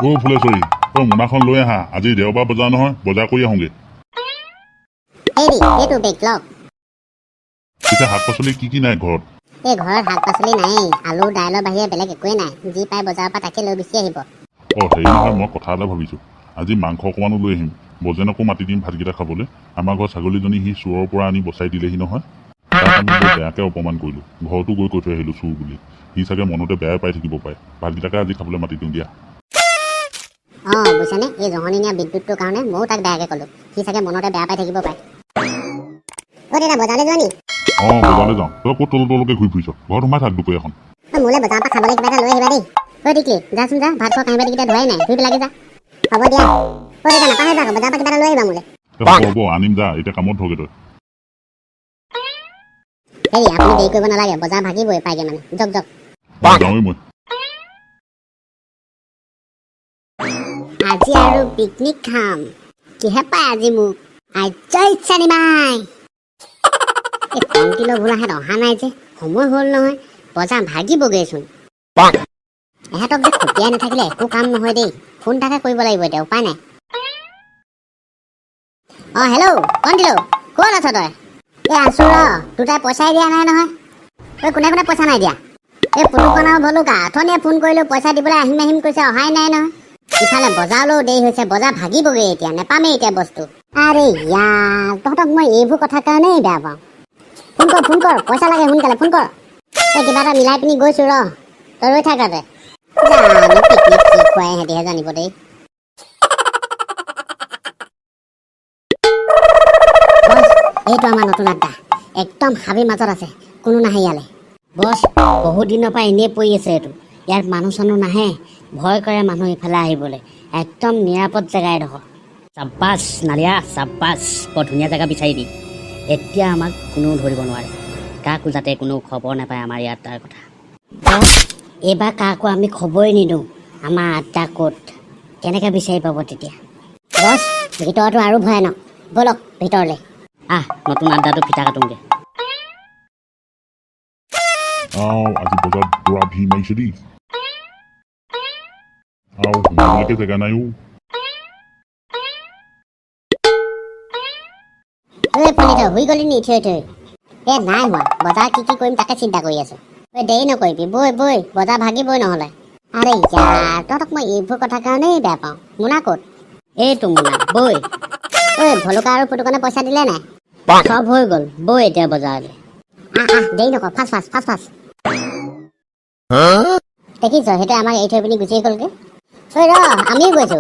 অ' ফুলেশ্বৰী, তই মোনাখন লৈ আহা। আজি দেওবাৰ বজাৰ নহয়, বজাৰ কৰি আহোঁগৈ। হেৰি, এইটো বেগ লওক। পিছে শাক পাচলি কি কি নাই ঘৰত? এই ঘৰত শাক পাচলি নায়েই, আলু দাইলৰ বাহিৰে বেলেগ একোৱেই নাই। যি পায় বজাৰৰ পৰা তাকে লৈ গুচি আহিব। অঁ, হেৰি নহয়, মই কথা এটা ভাবিছোঁ। আজি মাংস অকণমানো লৈ আহিম, বজেনকো মাতি দিম ভাতকেইটা খাবলৈ। আমাৰ ঘৰৰ ছাগলীজনী সি চোৰৰ পৰা আনি বচাই দিলেহি নহয়। তাক আমি বৰ বেয়াকৈ অপমান কৰিলোঁ। ঘৰতো গৈ কৈ থৈ আহিলোঁ চোৰ বুলি। সি চাগে মনতে বেয়াই পাই থাকিব পাৰে। ভাতকেইটাকে আজি খাবলৈ মাতি দিওঁ দিয়া। অঁ, বুজিছানে, এই জহনীয়া বিদ্যুৎটোৰ কাৰণে ময়ো তাক বেয়াকৈ ক'লোঁ। সি চাগে মনতে বেয়া পাই থাকিব পাৰে। অ' দেউতা, বজাৰলৈ যোৱা নি? অঁ, বজাৰলৈ যাওঁ। তই ক'ত তল তলকে ঘূৰি ফুৰিছ? ঘৰত সোমাই থাক দুপৰীয়াখন। অ' মোলৈ বজাৰৰ পৰা খাবলৈ কিবা এটা লৈ আহিবা দেই। ঐ টিকলি, যাচোন যা, ভাত খোৱা কাঁহী বাতিকেইটা ধোৱাই নাই, ধুই পেলাগে যা। হ'ব দিয়া। অ' দেউতা, নাপাহৰিবা আকৌ, বজাৰৰ পৰা কিবা এটা লৈ আহিবা মোলৈ। হ'ব হ'ব, আনিম যা, এতিয়া কামত ধৰগে তই। হেৰি, আপুনি দেৰি কৰিব নালাগে, বজাৰ ভাগিবই পাইগে মানে। যাওক যাওক। যাওঁৱেই মই। আজি আৰু পিকনিক খাম। কিহে পায় আজি মোক আৰ্য ইচ্ছা নিমাই। এই কণটিলৰ ভোলাহঁত অহা নাই যে, সময় হ'ল নহয়, বজাৰ ভাগিবগৈচোন। এহঁতক যে খটিয়াই নাথাকিলে একো কাম নহয় দেই। ফোন এটাকে কৰিব লাগিব এতিয়া, উপায় নাই। অঁ, হেল্ল' কণটিলৌ, ক'ত আছ তই? এই আছো ৰ, দুটাই পইচাই দিয়া নাই নহয়। ঐ, কোনে কোনে পইচা নাই দিয়া? এই পুতুকণ আৰু ভলুকা। অথনিয়ে ফোন কৰিলোঁ, পইচা দিবলৈ আহিম আহিম কৈছে, অহাই নাই নহয়। ইফালে বজাৰলৈও দেৰি হৈছে, বজাৰ ভাগিবগৈ এতিয়া, নেপামেই এতিয়া বস্তু। আৰে ইয়াৰ, তহঁতক মই এইবোৰ কথাৰ কাৰণেই বেয়া পাওঁ। ফোন কৰ, ফোন কৰ, পইচা লাগে, সোনকালে ফোন কৰ। এই কিবা এটা মিলাই পিনি গৈছোঁ ৰ, তই ৰৈ থাক তাতে। জানো পিকনিক কি খুৱাই সিহঁতিহে জানিব দেই। বছ, এইটো আমাৰ নতুন আড্ডা, একদম হাবিৰ মাজত আছে, কোনো নাহে ইয়ালৈ। বছ, বহুত দিনৰ পৰা এনেই পৰি আছে এইটো। ইয়াত মানুহ চানুহ নাহে, ভয় কৰে মানুহ ইফালে আহিবলৈ। একদম নিৰাপদ জেগা এডোখৰ। চাব্বাছ নালিয়া, চাব্বাছ, বৰ ধুনীয়া জেগা বিচাৰিবি। এতিয়া আমাক কোনেও ধৰিব নোৱাৰে, কাকো যাতে কোনো খবৰ নাপায় আমাৰ ইয়াত তাৰ কথা। বছ, এইবাৰ কাকো আমি খবৰেই নিদিওঁ আমাৰ আড্ডা ক'ত, কেনেকৈ বিচাৰি পাব তেতিয়া। বছ, ভিতৰতো আৰু ভয়ানক, ব'লক ভিতৰলৈ। আহ, নতুন আড্ডাটো ফিটা কাটোংগে। আও, আজি বজাৰত পুৰা ভিৰ মাৰিছে দেই। আৰু সোমাবলৈকে জেগা নাই অ'। ঐ পণ্ডিত, শুই গ'লি নি থৈ থৈ? এ নাই হোৱা, বজাৰ কি কি কৰিম তাকে চিন্তা কৰি আছো। ঐ দেৰি নকৰিবি, বৈ বৈ, বজাৰ ভাগিবই নহ'লে। আৰে ইয়াৰ, তহঁতক মই এইবোৰ কথাৰ কাৰণেই বেয়া পাওঁ। মোনা ক'ত? এইটো মোনা, বৈ। ঐ ভলুকা আৰু পুতুকণে পইচা দিলে নাই? চব হৈ গ'ল, বৈ এতিয়া বজাৰলৈ। আহ আহ, দেৰি নকৰ, ফাষ্ট ফাষ্ট ফাষ্ট ফাষ্ট। দেখিছ, সেইটোৱে আমাক এৰি থৈ পিনি গুচি গ'লগে। ঐ ৰ, আমিও গৈছো।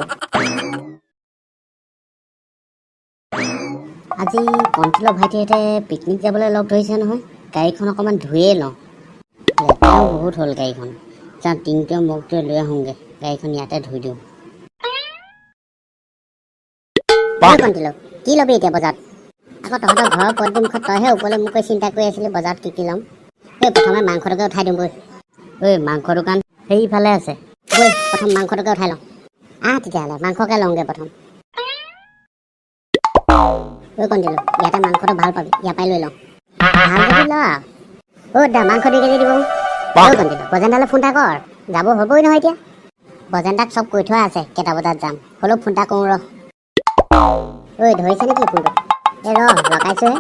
আজি কণ্ট্ৰলৰ ভাইটিহঁতে পিকনিক যাবলৈ লগ ধৰিছে নহয়, গাড়ীখন অকণমান ধুয়ে লওঁ। লেতেৰাও বহুত হ'ল গাড়ীখন। যাওঁ, টিংটোৱে মগটোৱে লৈ আহোঁগৈ, গাড়ীখন ইয়াতে ধুই দিওঁ। ঐ কণ্টিলো, কি ল'বি এতিয়া বজাৰত? আকৌ তহঁতৰ ঘৰৰ পদূলিমুখত তইহে ওপৰলৈ মোক কৈ চিন্তা কৰি আছিলি বজাৰত কি কি ল'ম। ঐ প্ৰথমে মাংসটোকে উঠাই দিওঁ বৈ। ঐ, মাংস দোকান সেইফালে আছে। বৈ, প্ৰথম মাংসটোকে উঠাই লওঁ। আহ তেতিয়াহ'লে মাংসকে লওঁগৈ প্ৰথম। ঐ কণ্টিলো, ইয়াতে মাংসটো ভাল পাবি, ইয়াৰ পৰাই লৈ লওঁ। ভাল যদি ল। অ' দা, মাংস 2 কেজি দিব। ঐ কণ্টিলো, বজেন্দালৈ ফোন এটা কৰ, যাব হ'বই নহয় এতিয়া। বজেন্দাক চব কৈ থোৱা আছে কেইটা বজাত যাম, হ'লেও ফোন এটা কৰোঁ ৰ। ঐ ধৰিছে নেকি ফোনটো? এই ৰ, লগাইছোহে।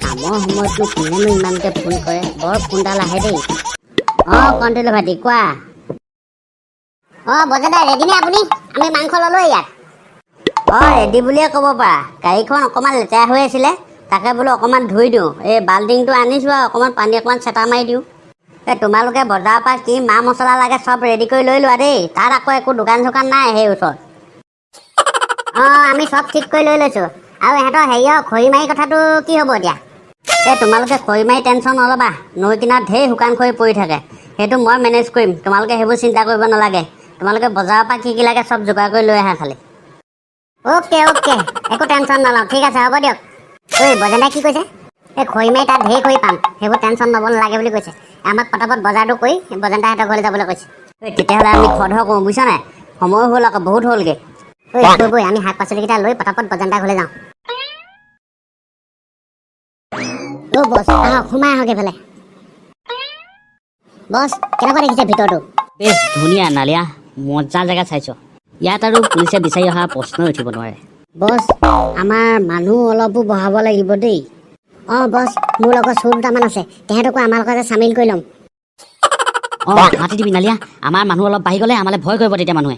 কামৰ সময়তনো কোনেনো ইমানকৈ ফোন কৰে, বৰ ফোনডাল আহে দেই। অঁ কণ্ট্ৰলৰ ভাইটি, কোৱা। অঁ বজেন্দা, ৰেডি নে আপুনি? আমি মাংস ল'লোৱেই ইয়াত। অঁ, ৰেডি বুলিয়ে ক'ব পাৰা। গাড়ীখন অকণমান লেতেৰা হৈ আছিলে, তাকে বোলো অকণমান ধুই দিওঁ। এই বাল্টিংটো আনিছোঁ আৰু অকণমান পানী অকণমান চেটা মাৰি দিওঁ। এই তোমালোকে বজাৰৰ পৰা কি মা মছলা লাগে চব ৰেডি কৰি লৈ লোৱা দেই। তাত আকৌ একো দোকান চোকান নাই সেই ওচৰত। অঁ, আমি চব ঠিক কৰি লৈ লৈছোঁ। আৰু ইহঁতৰ হেৰিয়ৰ খৰি মাৰি কথাটো কি হ'ব এতিয়া? এই তোমালোকে খৰি মাৰি টেনশ্যন নল'বা, নৈ কিনাৰত ঢেৰ শুকান খৰি পৰি থাকে, সেইটো মই মেনেজ কৰিম। তোমালোকে সেইবোৰ চিন্তা কৰিব নালাগে। তোমালোকে বজাৰৰ পৰা কি কি লাগে চব যোগাৰ কৰি লৈ আহা খালি। অ'কে অ'কে, একো টেনশ্যন নলওঁ। ঠিক আছে, হ'ব দিয়ক। ঐ বজেন্দাই কি কৈছে? এই খৰি মাৰি তাত ঢেৰ খৰি পাম, সেইবোৰ টেনশ্যন ল'ব নালাগে বুলি কৈছে। আমাক পটাপট বজাৰটো কৰি বজেন্দাহঁতৰ ঘৰলৈ যাবলৈ কৈছে। ঐ তেতিয়াহ'লে আমি খৰধৰ কৰোঁ বুজিছা নাই, সময় হ'ল আকৌ বহুত হ'লগৈ। ঐ বৈ বৈ, আমি শাক পাচলিকেইটা লৈ পটাপট বজেন্দা ঘৰলৈ যাওঁ। অ' বছ, আহক, সোমাই আহক এইফালে। বছ, কেনেকুৱা দেখিছে ভিতৰটো? বেছ ধুনীয়া নালিয়া, মজা জেগা চাইছ। ইয়াত আৰু পুলিচে বিচাৰি অহা প্ৰশ্নই উঠিব নোৱাৰে। বছ, আমাৰ মানুহ অলপো বঢ়াব লাগিব দেই। অঁ বছ, মোৰ লগত চোৰ দুটামান আছে, তেহেঁতকো আমাৰ লগতে চামিল কৰি ল'ম। অঁ, মাতি দিবি নালিয়া। আমাৰ মানুহ অলপ বাঢ়ি গ'লে আমালৈ ভয় কৰিব তেতিয়া মানুহে।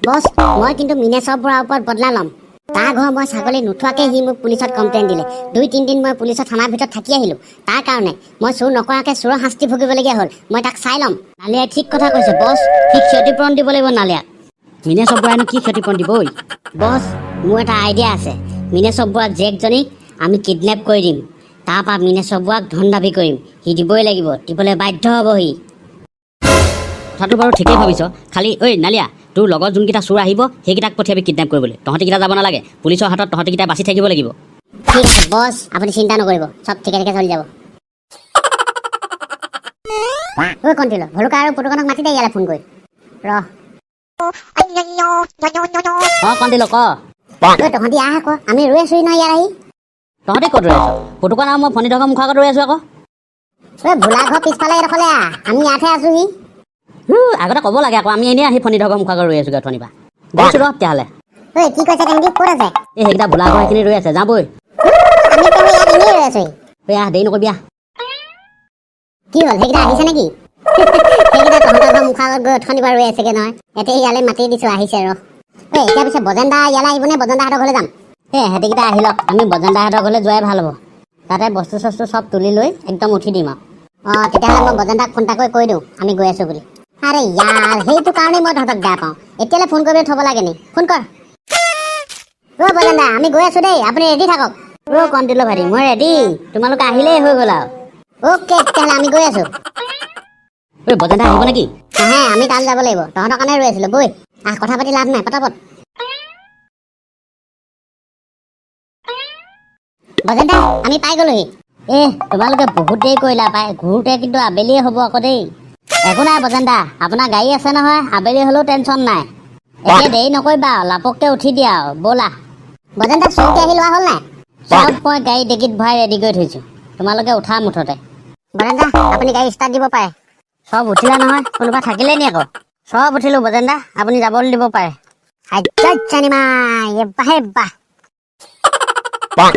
বছ, মই কিন্তু মিনেশ্বৰ বৰাৰ ওপৰত বদলা ল'ম। তাৰ ঘৰ মই ছাগলী নোথোৱাকে সি মোক পুলিচত কমপ্লেইন দিলে। 2-3 দিন মই পুলিচত থানাৰ ভিতৰত থাকি আহিলোঁ। তাৰ কাৰণে মই চোৰ নকৰাকে চোৰৰ শাস্তি ভুগিবলগীয়া হ'ল। মই তাক চাই ল'ম। নালিয়াই ঠিক কথা কৈছে বছ, সি ক্ষতিপূৰণ দিব লাগিব নালিয়াক। মিনেশ্বৰ বৰাইনো কি ক্ষতিপূৰণ দিব ঐ? বছ, মোৰ এটা আইডিয়া আছে। মিনেশ্বৰ বৰাৰ জীয়েকজনীক আমি কিডনেপ কৰি দিম। তাৰপৰা মিনেশ্বৰ বৰাক ধন দাবী কৰিম। সি দিবই লাগিব, দিবলৈ বাধ্য হ'ব সি। কথাটো বাৰু ঠিকেই ভাবিছ। খালি ঐ নালিয়া, তোৰ লগত যোনকেইটা চোৰ আহিব সেইকেইটাক পঠিয়াবি কিডনেপ কৰিবলৈ। তহঁতিকেইটা যাব নালাগে। পুলিচৰ হাতত তহঁতিকেইটা বাচি থাকিব লাগিব। ঠিক আছে বছ, আপুনি চিন্তা নকৰিব, চব ঠিকে ঠিকে চলি যাব। ঐ কণ্টিল, ভলুকা আৰু পুতুকনক মাতি দে ইয়ালৈ ফোন কৰি ৰ। অঁ কণ্টিল, ক। ঐ, তহঁতি আহ আকৌ, আমি ৰৈ আছোহি নহয় ইয়াত আহি। তহঁতি ক'ত ৰৈ আছ? পুতুকন আৰু মই ফণীধৰ মুখৰ আগত ৰৈ আছো আকৌ। ঐ, ভোলা ঘৰ পিছফালে এইডোখৰলে আহ, আমি ইয়াতহে আছোহি। হু, আগতে ক'ব লাগে আকৌ। আমি এনেই আহি ফণীধৰ মুখৰ আগত ৰৈ আছোগৈ অথনিৰ পৰা। গৈছো ৰ তেতিয়াহ'লে। ঐ, কি কৈছে? তেহেঁতি ক'ত আছে? এই সেইকেইটা ভোলা ঘৰ সেইখিনি ৰৈ আছে, যাবই। আমি তেনে ইয়াত এনেই ৰৈ আছোহি। ঐ আহ, দেৰি নকৰিবি, আহ। কি হ'ল, সেইকেইটা আহিছে নেকি? সেইকেইটা তহঁতৰ ঘৰ মুখৰ আগত গৈ অথনিৰ পৰা ৰৈ আছেগে নহয়। এতিয়া ইয়ালৈ মাতি দিছো, আহিছে ৰ। ঐ, এতিয়া পিছে বজেন দা ইয়ালৈ আহিবনে বজেন দাহঁতৰ ঘৰলৈ যাম? এই সিহঁতিকেইটা আহি লওক, আমি বজেন দাহঁতৰ ঘৰলৈ যোৱাই ভাল হ'ব। তাতে বস্তু চস্তু চব তুলি লৈ একদম উঠি দিম আৰু। অঁ, তেতিয়াহ'লে মই বজেন দাক ফোন এটা কৰি কৈ দিওঁ আমি গৈ আছো বুলি। আৰে ইয়াৰ, সেইটো কাৰণেই মই তহঁতক বেয়া পাওঁ। এতিয়ালৈ ফোন কৰিবলৈ থ'ব লাগে নি? ফোন কৰ। অ' বজেন দা, আমি গৈ আছো দেই, আপুনি ৰেডি থাকক। অ' কণ্টিল ভাইটি, মই ৰেডি। তোমালোক আহিলেই হৈ গ'ল আৰু। অ'কে, তেতিয়াহ'লে আমি গৈ আছো। ঐ, বজেন দা আহিব নেকি? নাহে, আমি তালৈ যাব লাগিব। তহঁতৰ কাৰণে ৰৈ আছিলো। বৈ আহ, কথা পাতি লাভ নাই, পটাপট। বজেন দা, আমি পাই গ'লোহি। এ তোমালোকে বহুত দেৰি কৰিলা পাই। ঘূৰোতে কিন্তু আবেলিয়ে হ'ব আকৌ দেই। একো নাই বজেন দা, আপোনাৰ গাড়ী আছে নহয়, আবেলি হ'লেও টেনশ্যন নাই। এতিয়া দেৰি নকৰিবা আৰু, লাপককে উঠি দিয়া আৰু ব'লা। বজেন দা, চৌকি আহি লোৱা হ'ল নাই? চব মই গাড়ী ডিকিত ভৰাই ৰেডি কৰি থৈছোঁ, তোমালোকে উঠা মুঠতে। বজেন দা, আপুনি গাড়ী ষ্টাৰ্ট দিব পাৰে। চব উঠিলা নহয়? কোনোবা থাকিলে নি আকৌ? চব উঠিলো বজেন দা, আপুনি যাবলৈ দিব পাৰে। আচ্ছা, বাহ।